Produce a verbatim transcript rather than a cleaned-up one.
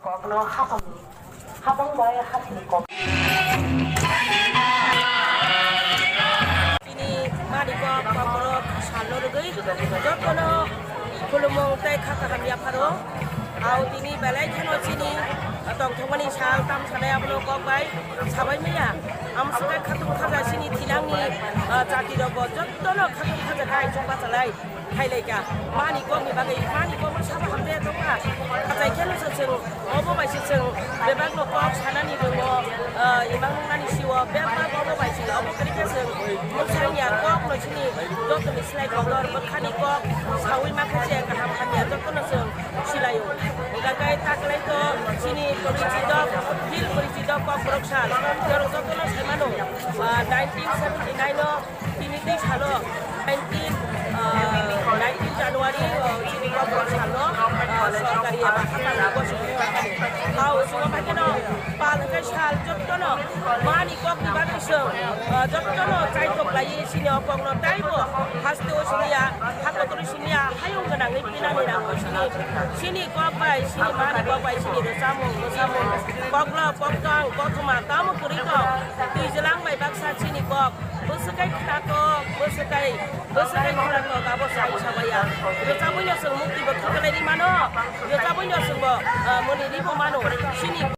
Kokno hapang, hapang bai hapni kok. Chini mani kok, kokrok salno rwgwi jotono khulumung tei kha kaham yapharo. Au tini belai kheno chini tongthokmani sal tam sanai abono kok bai sabai maya. Amswkhe khatung khaja chini thinangni, ah, jatirokbo jotono khatung khaja khai chwng bachalai. Khailai kha. Mani kokni bagwi, mani kokno sabo hamjaya tongkha. Achai kheno se chwng, obo bai se chwng bebakno kok sanani tongo, ah, imang nani sio, bebak obo bai se, obo kwrwi khe chwng mungsa wngya kokno chini jotoni slai kotor, bwkhani kok saui ma khe se kaham hamya jotono chwng silaio. Hwnkha khe taklai to chini porichito, bil porichito kok borok sal, borok jotono saimano, ah, nineteen seventy nine o Tini twi salo nineteen, ah, nineteen January, ah, chini kokborok salo, ah, sorkari eba hapharni gosok wngkha. Au chwng bai kheno pal hwnkhe sal jottono mani kokni bagwi chwng, ah, jottono chaitok laiwi chini o kokno teibo hasteo siniya, hakotoro siniya, hayung gwnangwi pinani nango chini, chini kok bai, chini mani kok bai, chini rwchapmung, mwsamung, koklo, koktwng, kothoma, tamo kwrwi tong, twijlang bai baksa chini kok. Bwswk kai khwnatok, bwswk kai, bwswk kai khwnatok, abo sai sabaya. Rwchabwino chwng mukti bo thwkalaini mano, rwchabwino chwngbo, ah, mwnwi ribo mano. Chini